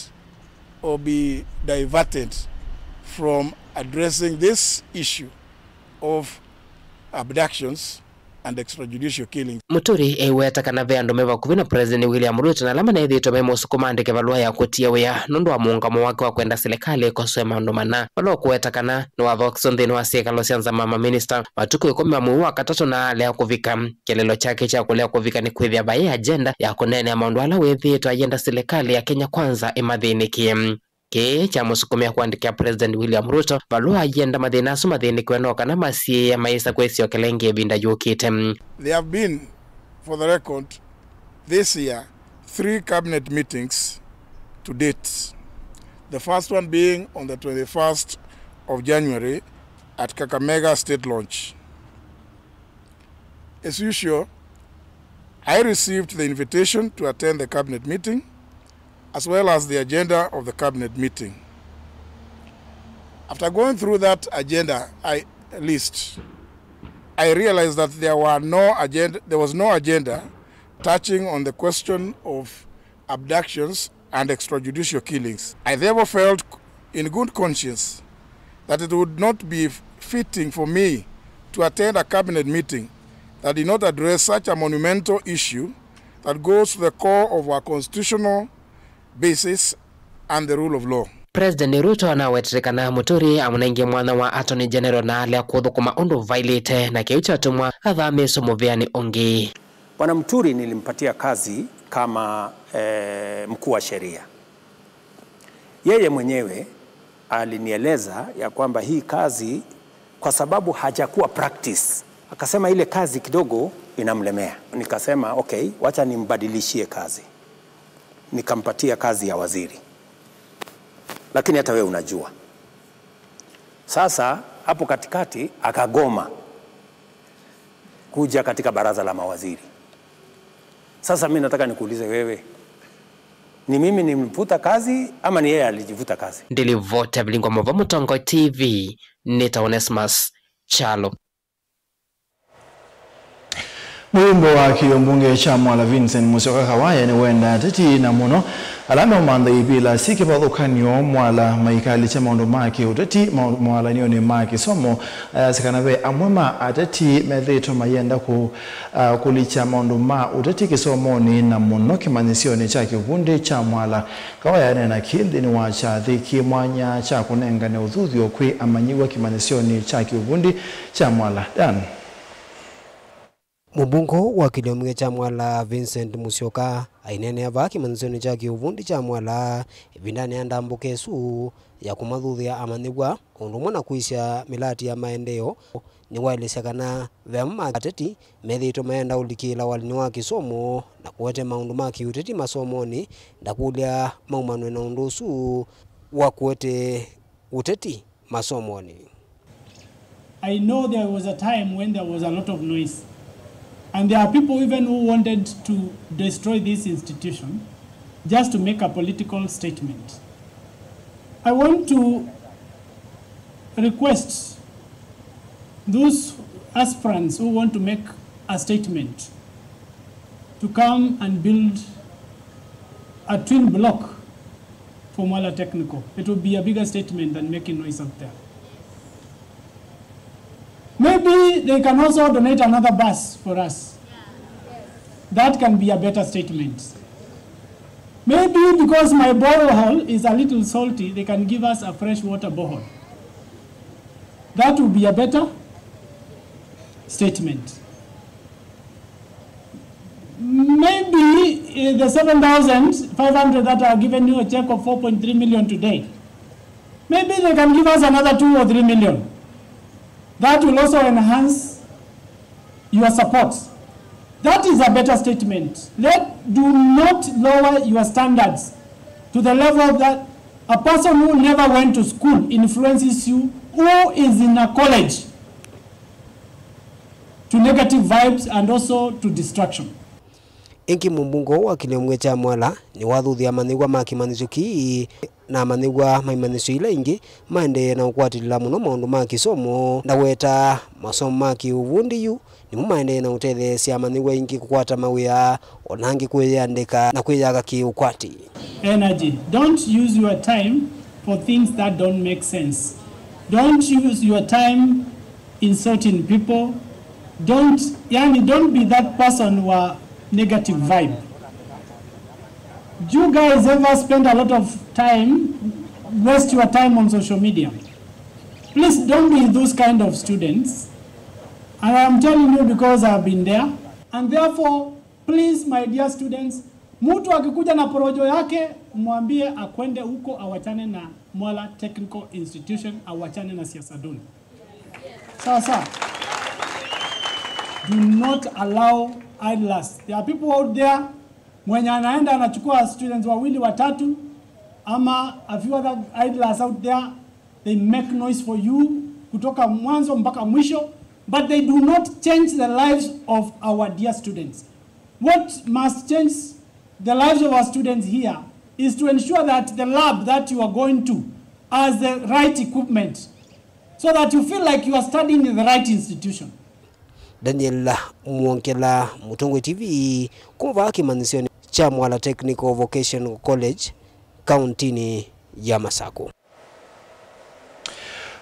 or be diverted from addressing this issue of abductions and extrajudicial killings. Mũturi eiweta kana ve andũ me vakuvĩ na President William Ruto na ala manethĩĩtwe memũsukuma andĩke valũa ya kũtia wĩa nũndũ wa mũũngamo wake wa kwenda silikalĩ ĩkosoe maũndũ mana. Vala ũkũweta kana nĩwathokiswe nthĩnĩ wa syĩkalo sya nzama ya maminista matukũ ĩkũmi ma mwei wa katatũ na alea kũvika. Kĩlĩlo kyake kya kũlea kũvika nĩ kwĩthĩa vaĩ agenda ya kũneenea maũndũ ala wĩthĩĩtwe ayenda silikalĩ ya Kenya Kwanza ĩmathĩnĩkĩe. Kĩĩ kyamũsukumĩa kũandĩkĩa President William Ruto valũa ayenda mathĩna asu mathĩnĩkĩwe no kana masiĩĩa mayĩsa kwĩsyokela ĩngĩ ĩvinda yũkĩte. There have been, for the record, this year, three cabinet meetings to date. The first one being on the twenty-first of January at Kakamega State Lodge. As usual, I received the invitation to attend the cabinet meeting, as well as the agenda of the cabinet meeting. After going through that agenda I, list, I realized that there were no agenda, there was no agenda touching on the question of abductions and extrajudicial killings. I therefore felt in good conscience that it would not be fitting for me to attend a cabinet meeting that did not address such a monumental issue that goes to the core of our constitutional basis and the rule of law. President Ruto anaweterekana Muturi amũnengie mwanya wa Attorney General na alea kũthũkũma ũndũ vailĩte, na kĩu kyatũmwa athamĩswe mũvĩanĩ ũngĩ. Bwana Muturi nilimpatia kazi kama, eh, mkuu wa sheria. Yeye mwenyewe alinieleza ya kwamba hii kazi, kwa sababu hajakuwa practice, akasema ile kazi kidogo inamlemea. Nikasema, "Okay, wacha nimbadilishie kazi." Nikampatia kazi ya waziri. Lakini hata wewe unajua. Sasa, hapo katikati, akagoma kuja katika baraza la mawaziri. Sasa mimi nataka nikuulize wewe, ni mimi nimvuta kazi ama ni yeye alijivuta kazi? Ndilivota vilingwa mova Mũtongo T V, nĩ ta Onesmus Kyalo. Mũyumbe wa kĩũmbunge kya Mwala Vincent Musyoka Kawaya nĩwenda ateti na mũno ala meũmantha ivĩla syĩ kĩvathũkany'o Mwala maikalĩtye maũndũ ma kĩũteti ma-, mawalany'onĩ ma kĩsomo. Ayasya kana ve amwe ma ateti methĩĩtwe mayenda kũ-, a, kũlikya maũndũ ma ũteti kĩsomonĩ na mũno kĩmanyĩsyonĩ kya kĩũvundi kya Mwala. Kawaya aneena kĩĩ nthĩnĩ wa kyathĩ kĩ mwanya kya kũnengane ũthuthyo kwĩ amanyĩw'a kĩmanyĩsyonĩ kya kĩũvundi kya Mwala. Dan. Mũmbunge wa kĩlĩonĩ kya Mwala, Vincent Musyoka, aineenea vaa kĩmanyĩsyonĩ kya kĩũvundi kya Mwala ĩvindanĩ ya ndambũka ĩsu ya kũmathuthya amanyĩw'a ũndũ ũmwe na kwĩsya mĩlati ya maendeeo, nĩwaelesya kana ve amwe ma ateti methĩĩtwe mayenda ũlikĩĩla walinĩ wa kĩsomo na kũete maũndũ ma kĩũteti masomonĩ, ndakũlya maumanwe na ũndũ ũsu wa kũete ũteti masomonĩ. I know there was a time when there was a lot of noise. And there are people even who wanted to destroy this institution just to make a political statement. I want to request those aspirants who want to make a statement to come and build a twin block for Mwala Technical. It will be a bigger statement than making noise out there. Maybe they can also donate another bus for us. That can be a better statement. Maybe because my borehole is a little salty, they can give us a fresh water borehole. That would be a better statement. Maybe, eh, the seven thousand five hundred that are given you a check of four point three million today, maybe they can give us another two or three million. That will also enhance your support. That is a better statement. Let, do not lower your standards to the level that a person who never went to school influences you, who is in a college, to negative vibes and also to destruction. Ĩngĩ mũmbunge wa kĩlĩonĩ kya Mwala nĩwathuthya amanyĩw'a ma kĩmanyĩsyo kĩĩ na amanyĩw'a ma imanyĩsyo ila ingĩ maendee na ũkwatĩlĩla mũno maũndũ ma kĩsomo, ndaweta masomo ma kĩũvundi yu nĩmo maendee na ũtetheesya amanyĩw'a aingĩ kũkwata mawĩa, o na angĩ kwĩyĩandĩka na kwĩyaka kĩ-ũkwati. Energy. Don't use your time for things that don't make sense. Don't use your time insulting people. Don't, yani, don't be that person wa negative vibe. Do you guys ever spend a lot of time, waste your time on social media? Please don't be those kind of students. And I'm telling you because I've been there. And therefore, please, my dear students, mtu akikuja na porojo yake, mwambie akwende huko, awachane na Mwala Technical Institution, awachane na siasa duni. Sawa sawa. Do not allow idlers. There are people out there, mwenye anaenda anachukua students wawili watatu, ama a few other idlers out there, they make noise for you kutoka mwanzo mpaka mwisho, but they do not change the lives of our dear students. What must change the lives of our students here is to ensure that the lab that you are going to has the right equipment, so that you feel like you are studying in the right institution. Daniel Mwongela, Mũtongoi T V, kuma vaa kĩmanyĩsyonĩ kya Mwala Technical Vocational College, kauntinĩ ya Masakũ.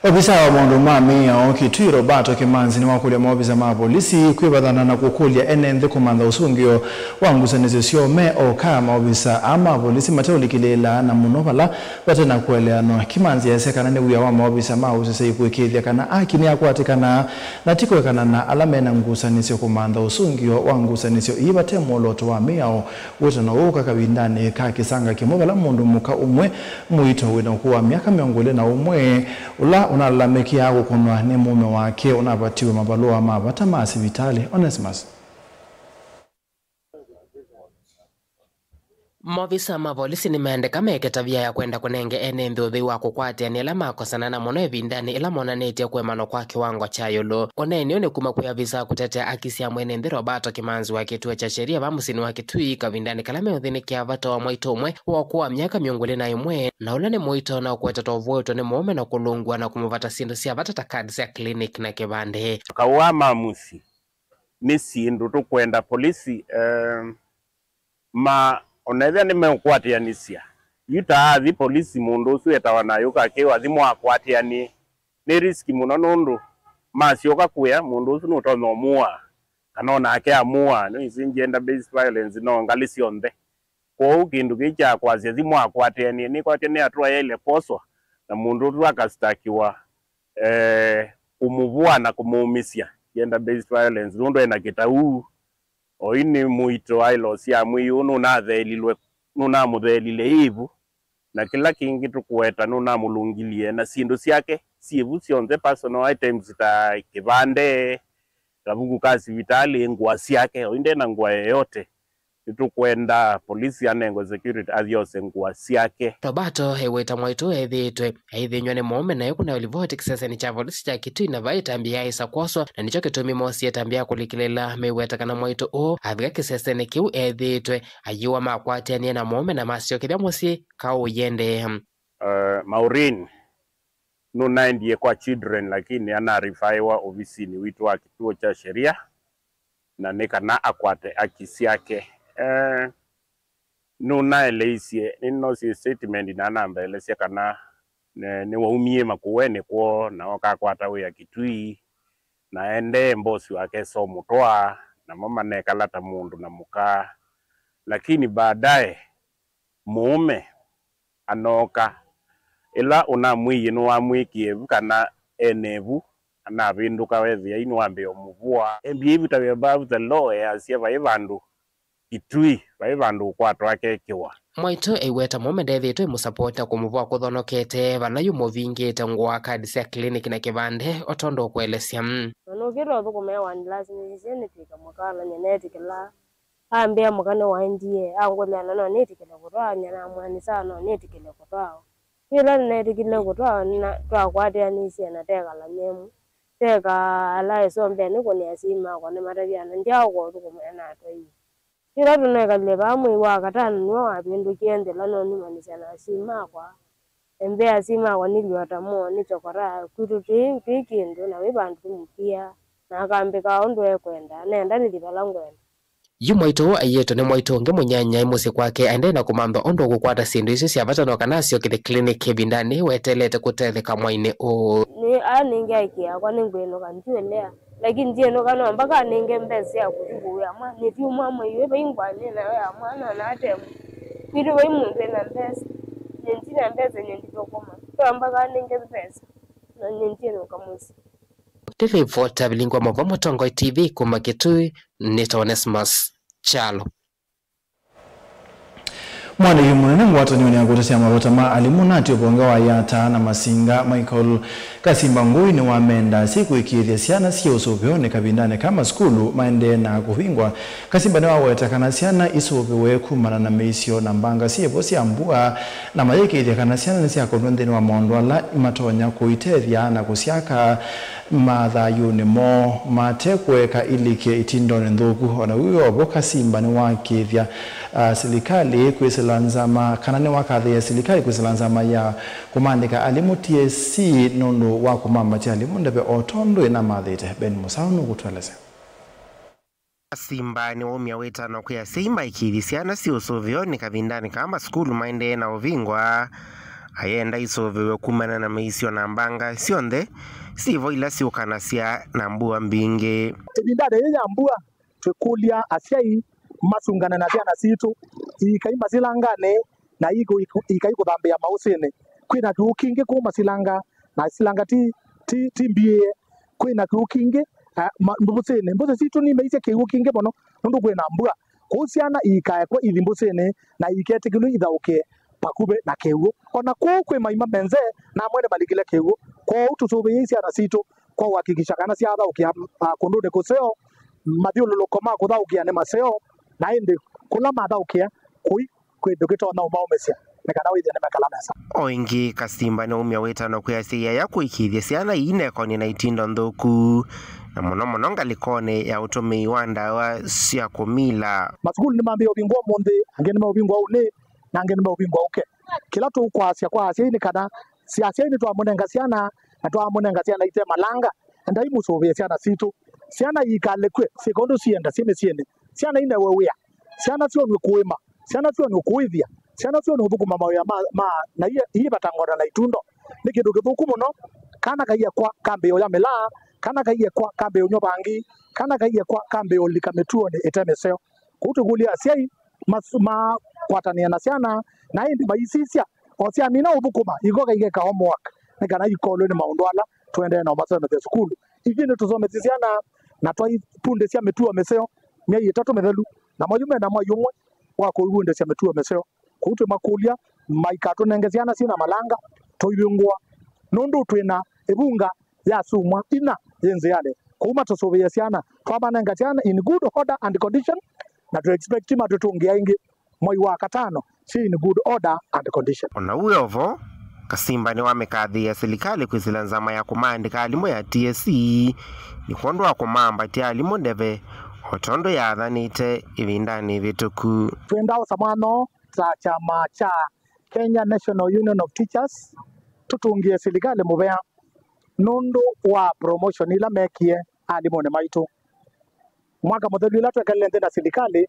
Ovisa wa maũndũ ma mĩao Kitui, Roberto Kimanzi, nĩwakũlya maovisa ma volisi kwĩvathana na kũkũlya ene nthĩ kũmantha ũsũngĩo wa ngusanĩsyo syoo me oka. Maovisa aa ma volisi mateũlikĩlĩĩla, na mũno vala vate na kũeleanwa. Kimanzi easya kana nĩ wĩa wa maovisa ma ũseseĩ kũĩkĩĩthya kana aki nĩakwatĩkana, na ti kũekana na ala mena ngusanĩsyo kũmantha ũsũngĩo wa ngusanĩsyo ii vate mwolooto wa mĩao. Wĩtano ũũ ũka kavindanĩ ka kĩsanga kĩmwe vala mũndũ mũka ũmwe mũito wĩna ũkũũ wa myaka mĩongo ĩlĩ na ũmwe, ũla ũnalalamĩkĩaa kũkũnwa nĩ mũũme wake ũnavatiwe mavalũa ma vata ma sivitalĩ. Onesimus. Maovisa ma volisi nĩmaendeka meke tavia ya kwenda kũnenge ene nthĩ ũthei wa kũkwatĩanĩa ĩla makosana na mũno ĩvindanĩ ĩla monanĩtye kũemanwa kwa kĩwango kya ĩũlũ. Kũneenea ũũ nĩ kuma kwĩ avisa kũtetea aki sya mwene nthĩ Roberto Kimanzi wa kĩtuo kya sheria vaa mũsyĩnĩ wa Kitui kavindanĩ kala meũthĩnĩkĩa vata wa mwaitũ ũmwe wa ũkũũ wa myaka mĩongo ĩlĩ na ĩmwe, na ũla nĩ mũito na ũkwetetwa ũvũĩtwe nĩ mũũme na kũlũngw'a na kũmũvata syĩndũ sya vata ta kadi sya clinic na kĩvandĩ. Kaũ aa ma mũsyĩ nĩ syĩndũ tũkwenda polisi, eh, ma, ona ethĩa nĩmeũkwatĩanĩsya, yu ta athi polisi mũndũ ũsu etawa na ayũka akĩwa athi mwakwatĩanie, nĩ risk mũno, nũndũ masyoka kũya mũndũ ũsu nũtonya ũmũaa, kana onake amũaa. Nĩwĩsĩ gender based violence no ngalĩ syonthe. Kwoou kĩndũ kĩĩ kya kwasya athi mwakwatĩanie nĩkwatya nĩ atũa yaĩle kwoswa, na mũndũ ũsu akastakiwa, eh, kũmũvũa na kũmũũmĩsya, gender based violence, nũndũ ena kĩtau. Oyu nĩ mũito wa ĩlosi ya mwĩĩ ũũ nũnatheelilwe, nũnamũtheelile ĩvu, na kĩla kĩngĩ tũkũweta nũnamũlũngilie na syĩndũ syake syĩvu syonthe, personal items ta kĩvande, kavuku ka sivitalĩ, ngũa syake. Oyu ndena ngũa yeyote. Nĩtũkwenda polisi anengwe security athi ose ngũa syake. Roberto ewĩta mwaitũ ethĩĩtwe aithĩnyw'a nĩ mũũme na ĩkũna livoti kĩsesenĩ kya volisi kya Kitui na vai ĩtambya yaĩsa kwoswa, na nĩkyo kĩtumi moosie ĩtambya ya kũlikĩlĩla meweta kana mwaitũ ũũ avika kĩsesenĩ kĩu ethĩĩtwe ayĩwa makwatĩanie na mũũme na masyokethya mũsyĩ kaũ ũiendee. Uh, Maureen nũnaendie kwa children, lakini anarifaiwa ovisinĩ witũ wa kĩtuo kya sheria, na nĩ kana akwate aki syake. Eh, nũnaeleisye, nĩnosie statement na anambeelesya kana ne-, nĩwaumie Makueni kwoo na okakwata wĩa Kitui, na endee mbosi wake so mũtwaa, namo manekala ta mũndũ na mũka. Lakini baadaye mũũme anooka, ĩla ũnamwĩie nĩwamwĩkie vu kana ene vu, anavĩndũka wethĩa yu nĩwambĩĩa ũmũvũa. Embia ivutaw'e above the law, easya vai vandũ Kitui, vai vandũ ũkwatwa akekĩwa. Mwaitũ eiweta mũũme ndethĩĩtwe ĩmũsapota kũmũvũa kũthonokete vala yu mũvingĩte ngũa, kadi sya clinic na kĩvande, o tondũ ũkũelesya. Na nũkĩte ũthũkũma e wani, lasimĩsisye nĩtwĩke mũkalany'e, neetĩkĩla. Ambĩa mũka nĩwaendie, angũlya na no nĩtĩkĩle kũtwaa, nyie namwĩa nĩ sawa, no nĩtĩkĩle kũtwaa. Yĩla nĩneetĩkĩle kũtwaa, na twakwatĩanĩsye na twekala nyemu, tweka ala ĩsombeanĩ kũnĩ asyai makwa nĩmatavya na ndyaaũka ũthũkũma natwaie. Yĩla tũnekalile vaa mwei wa katano nĩwe wavĩndũkie nthĩ ĩla nonũmanyĩsya na asyai makwa. Embĩa asyai makwa nĩliwa ta moo nĩ chokora, kwitũ twĩ, twĩ kĩndũ, na wĩ vandũ tũmũkia, na akambĩka ũndũ ekwenda, nenda nĩthi vala ngwenda. Yu mwaitũ ũũ aiĩtwe nĩ mwaitũ ũngĩ mũnyanyae mũsyĩ kwake aendee na kũmantha ũndũ ũkũkwata syĩndũ isu sya vata no kana asyokethye clinic ĩvindanĩ weteelete kũtetheka mwainĩ ũũ. Nĩ, aa nĩngĩ aĩkĩĩakwa nĩngwĩnũka, ndiũlea. Lakini ndienũka no mpaka anenge mbesa ya kũthi kũwĩa mwana. Nĩtiuma mwei ũyũ vai ngwanĩ nayo ya mwana na atemu. Kwitũ vai mũndũ ena mbesa. Nye ndina mbesa nye ndithũkũma. Kwa mpaka anenge mbesa. Na nye ndienũka mũsyĩ. Nĩ rivoti ya Vilingwa Mova Mũtongoi T V kuma Kitui, nĩ ta Onesmus Kyalo. Mwandĩki mũnene ngwatanĩonĩ ya kũtetea mavata ma alimũ na ati ũvonge wa Yata na Masinga, Michael Kasimba Ngui, nĩwamenda asyai kũĩkĩĩthya syana syĩ ũsũvĩonĩ kavindanĩ ka masukulu maendee na kũvingwa. Kasimba nĩwaweta kana syana isũvĩwe kumana na mĩisyo na mbanga syĩvo sya mbua, na mayĩkĩĩthya kana syana nĩsyakonw'a nthĩnĩ wa maũndũ ala matonya kũitethya na kũsyaka mathayũnĩ moo mate kũeka ilike itindonĩ nthũku. O na wĩ o vo, Kasimba nĩwakĩĩthya, ah, silikalĩ kwĩsĩla nzama, kana nĩwakathĩĩa silikalĩ kwĩsĩla nzama ya kũmaandĩka alimũ T S C nũndũ wa kũmambatya alimũ ndeve o tondũ ĩnamathĩte. Ben Mũsaũ nũkũtũelesya. Kasimba nĩwaumya wĩtano kwĩ asyai maĩkĩĩthye syana syĩ ũsũvĩonĩ kavindanĩ kaa masukulu maendee na ũvingwa, ayenda isũvĩwe kumana na mĩisyo na mbanga syonthe syĩvo ila syũkanasya na mbua mbingĩ. Ĩvindanĩ yĩĩ ya mbua, twĩkũlya asyai masungane na syana sitũ iikai masilanganĩ na iiku-, iikai kũthambĩa maũsĩnĩ. Kwĩna kĩw'ũ kingĩ kũu masilanga, na silanga ti, ti, ti mbiĩe. Kwĩna kĩw'ũ kingĩ, ah, ma-, mbũsĩnĩ. Mbũsĩ sitũ nimeisye kĩw'ũ kingĩ mũno nũndũ kwĩna mbua. Kwoou syana iikaekwe ithi mbũsĩnĩ na iiketĩkĩlw'e ithaũkĩe vakuvĩ na kĩw'ũ. O na kũu kwĩ maima menze na amwe nĩmalikile kĩw'ũ. Kwoou tũsũvĩei syana sitũ kwa ũhakikisha kana syathaũkĩa, ah, kũndũnĩ kũseo, mathyũlũlũko ma kũthaũkĩa nĩ maseo, na ĩndĩ kũla mathaũkĩa kũi kwĩ kĩndũ kĩtonya ũmaũmĩsya nĩ kana wĩthĩe nĩmekala nesa. O ĩngĩ, Kasimba nĩwaumya wĩtano kwĩ asyai aya kũĩkĩĩthya syana iinekonye na itindo nthũku, na mũno mũno ngalĩkonĩ ya ũtũmĩi wa ndawa sya kũmila. Masukulu nĩmambĩĩe ũvingwa ũmũnthĩ, angĩ nĩmeũvingwa ũnĩ, na angĩ nĩmeũvingwa ũke. Kĩla tũkwasya kwa asyai nĩ kana, si asyai nĩtwamũnenga syana, na twamũnenga syana ite malanga, endai mũsũvĩe syana sitũ. Syana iikalekwe syĩka ũndũ sienda syĩ mĩsyĩnĩ. Syana inewe wĩa. Syana syonw'e kũĩma. Syana syonw'e kũĩthya. Syana syonw'e ũthũkũma mawĩa ma, ma, na iye, iivatangwa na itundo. Nĩ kĩndũ kĩthũku mũno. Kana kaiekwa kambĩĩo ya mĩlaa, kana kaiekwa kambĩĩo ũnywa vangi, kana kaiekwa kambĩĩo ũlika mĩtuonĩ ĩte mĩseo. Kwoou tũkũlya asyai mas-, makwatanĩe na syana, na ĩndĩ maisisya, o syamina ũthũkũma, ikoka ikeka homework, nĩ kana ikolwe nĩ maũndũ ala tũendee na ũmasomethya sukulu. Ithyĩ nĩtũsomethye syana, na twaipundĩsya mĩtuo mĩseo myei ĩtatũ mĩthelu, namo yu mena mwai ũmwe wa kũivundĩsya mĩtuo mĩseo. Kwoou twĩmakũlya maikatũnenge syana syĩ na malanga, tũivingũa, nũndũ twĩ na ĩvunga ya sumwa ina yĩ nzĩanĩ. Kwoou matũsũvĩe syana, twamanenga syana in good order and condition, na tũ expect matũtũngĩa ĩngĩ mwai wa katano syĩ in good order and condition. O na wĩ o vo, Kasimba nĩwamĩkathĩĩa silikalĩ kwĩsĩla nzama ya kũmaandĩka alimũ ya T S C nĩ kwondũ wa kũmambatya alimũ ndeve, o tondũ yaathanĩte ĩvindanĩ ĩvĩtũku. Twenda osa mwanya ta kyama kya Kenya National Union of Teachers, tũtũngĩe silikalĩ mũvea nũndũ wa promotion ila mekie alimũnĩ maitũ. Mwaka mũthelu ĩla twekalile nthĩ na silikalĩ,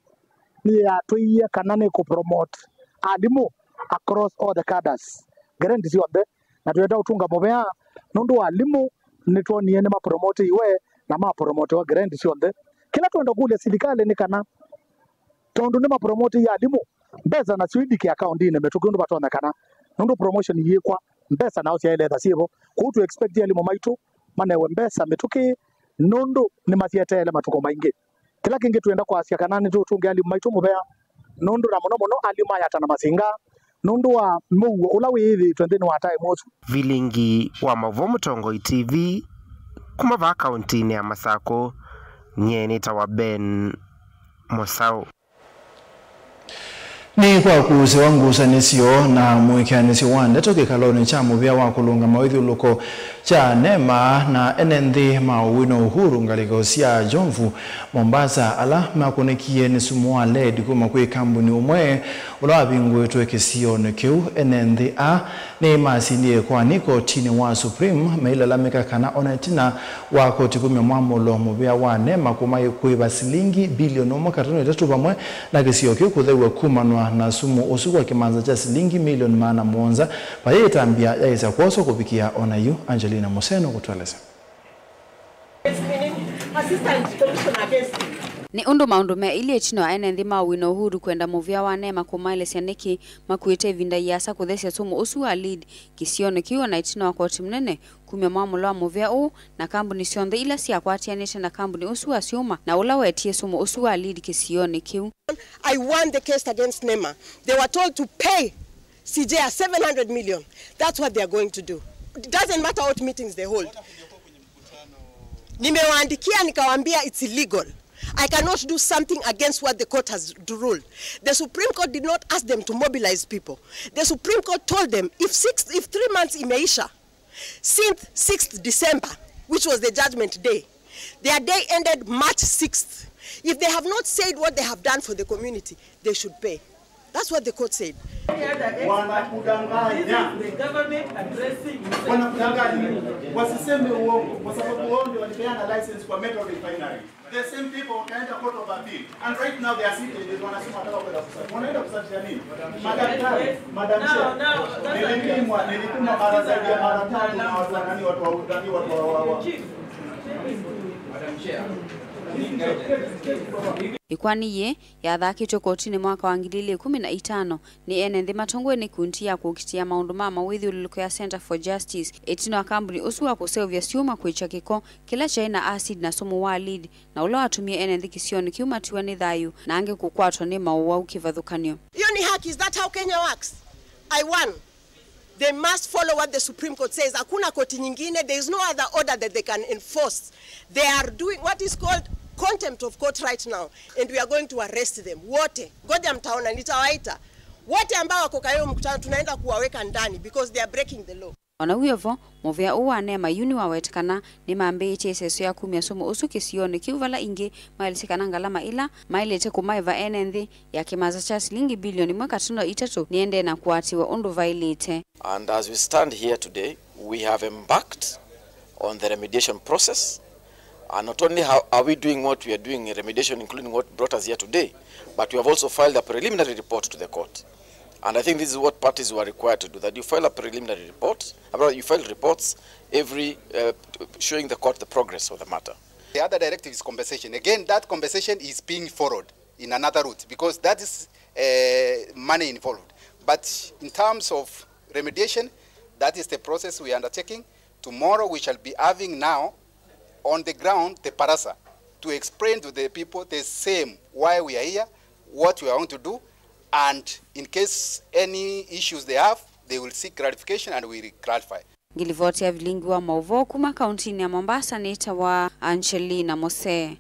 nĩyatwĩie kana nĩ kũ promote alimũ across all the cadres, grade syonthe, na twenda ũtũnga mũvea nũndũ wa alimũ nĩtwonie nĩmapromotiwe na mapromotiwa grade syonthe. Kĩla twenda kũlya silikalĩ nĩ kana, tondũ nĩmapromotiie alimũ, mbesa nasyo ilike akaundinĩ mĩtũkĩ ũndũ vatonyekana, nũndũ promotion iyĩkwa, mbesa nao syaĩle etha syĩvo. Kwoou tũ expect alimũ maitũ manewe mbesa mĩtũkĩ nũndũ nĩmasyeteele matukũ maingĩ. Kĩla kĩngĩ twenda kwasya kana nĩtũtũnge alimũ maitũ mũvea nũndũ na mũno mũno alimũ ma Yata na Masinga nũndũ wa mũuo ũla wĩyĩthĩĩtwe nthĩnĩ wa taĩmũ ũsu. Vilingi wa Maũvoo Mũtongoi T V kuma vaa kaũntĩnĩ ya Masakũ, nyie nĩtawa Ben Mũsaũ. Nĩ kwa kũsĩwa ngusanĩsyo na mũĩkĩanĩsyo wa ndeto kĩkalonĩ kya mũvĩa wa kũlũnga mawĩthyũlũko kya NEMA na ene nthĩ ma ũw'o na Uhuru ngalĩko sya Jomvu, Mombasa, ala makũnĩkie nĩ sumu wa lead kuma kwĩ kambuni ũmwe ũla wavingũĩtwe kĩsionĩ kĩu. Ene nthĩ aa nĩmasindie ĩkoani kotinĩ wa Supreme mailalamĩka kana ona ĩtina wa koti kumya mwamũlo mũvĩa wa NEMA kuma kũĩva silingi bilioni ũmwe katono itatũ vamwe na kĩsio kĩu kũthew'a kumanwa na sumu ũsu kwa kĩmanza kya silingi milioni maana mũonza, vayĩ ĩtambya yaĩsa kwoswa kũvikĩa ona yu. Angelina Museno kũtũelesya. Assistant Commissioner against him. Nĩ ũndũ maũndũ me ilĩ ĩtina wa ene nthĩ ma Owino Uhuru kwenda mũvĩa wa NEMA kũmaelesya nĩkĩ makuĩte ĩvinda yĩasa kũthesya sumu ũsu wa lead kĩsionĩ kĩu, ona ĩtina wa koti mũnene kumya mwamũlo wa mũvĩa ũũ na kambuni syonthe ila syakwatĩanĩte na kambuni ũsu wa syũma na ũla wetie sumu ũsu wa lead kĩsionĩ kĩu. I won the case against NEMA. They were told to pay CJEA seven hundred million. That's what they are going to do. It doesn't matter what meetings they hold. Nimewaandikia nikawaambia it's illegal. I cannot do something against what the court has ruled. The Supreme Court did not ask them to mobilize people. The Supreme Court told them if six, if three months imeisha, since sixth December, which was the judgment day, their day ended March sixth. If they have not said what they have done for the community, they should pay. That's what the court said. Wanakudanganya. Wanakudanganya. Wasiseme uongo kwa sababu wao ndio walipeana license kwa metal refinery. The same people wakaenda court of appeal. And right now they are sitting, wanasema wanataka kwenda kusafisha. Wanaenda kusafisha nini? Madaktari, Madam Chair. Nilipimwa, nilipimwa mara zaidi ya mara tatu na watu wa nani, watu wa nani, watu wa, wa, wa. Ĩkoani yĩĩ yathakĩtwe kotinĩ mwaka wa ngili ilĩ ikũmi na itano nĩ ene nthĩ matongoew'e nĩ ikundi ya kũkitĩa maũndũ ma mawĩthyũlũlũko ya Center for Justice, ĩtina wa kambuni ũsu wa kũseũvya syũma kwĩkya kĩko kĩla kyaĩ na acid na sumu wa lead, na ũla watumie ene nthĩ kĩsionĩ kĩu matiwa nĩ thayũ na angĩ kũkwatwa nĩ maũwau kĩvathũkany'o. Hiyo ni haki? Is that how Kenya works? I won. They must follow what the Supreme Court says. Hakuna koti nyingine, there is no other order that they can enforce. They are doing what is called contempt of court right now, and we are going to arrest them. Wote. Ngoja mtaona, nitawaita. Wote ambao wako kwa hiyo mkutano tunaenda kuwaweka ndani because they are breaking the law. Ona wĩ o vo, mũvĩa ũũ wa NEMA yu nĩwawetekana nĩmambĩĩtye ĩseso ya kumya sumu ũsu kĩsionĩ kĩu, vala ingĩ maelesye kana ngalama ĩla maĩlĩte kũmaĩva ene nthĩ ya kĩmasa kya silingi bilioni ĩmwe katuno itatũ nĩendee na kũatĩĩwa ũndũ vaĩlĩte. And as we stand here today, we have embarked on the remediation process. And not only how are we doing what we are doing in remediation, including what brought us here today, but we have also filed a preliminary report to the court. And I think this is what parties were required to do, that you file a preliminary report, uh, you file reports every, uh, showing the court the progress of the matter. The other directive is compensation. Again, that compensation is being followed in another route because that is, uh, money involved. But in terms of remediation, that is the process we are undertaking. Tomorrow we shall be having now on the ground the barasa to explain to the people the same why we are here, what we are going to do, and in case any issues they have, they will seek clarification and we will clarify. Ngilivoti ya vilingi wa maũvoo kuma kauntinĩ ya Mombasa nĩtawa Angelina Mose.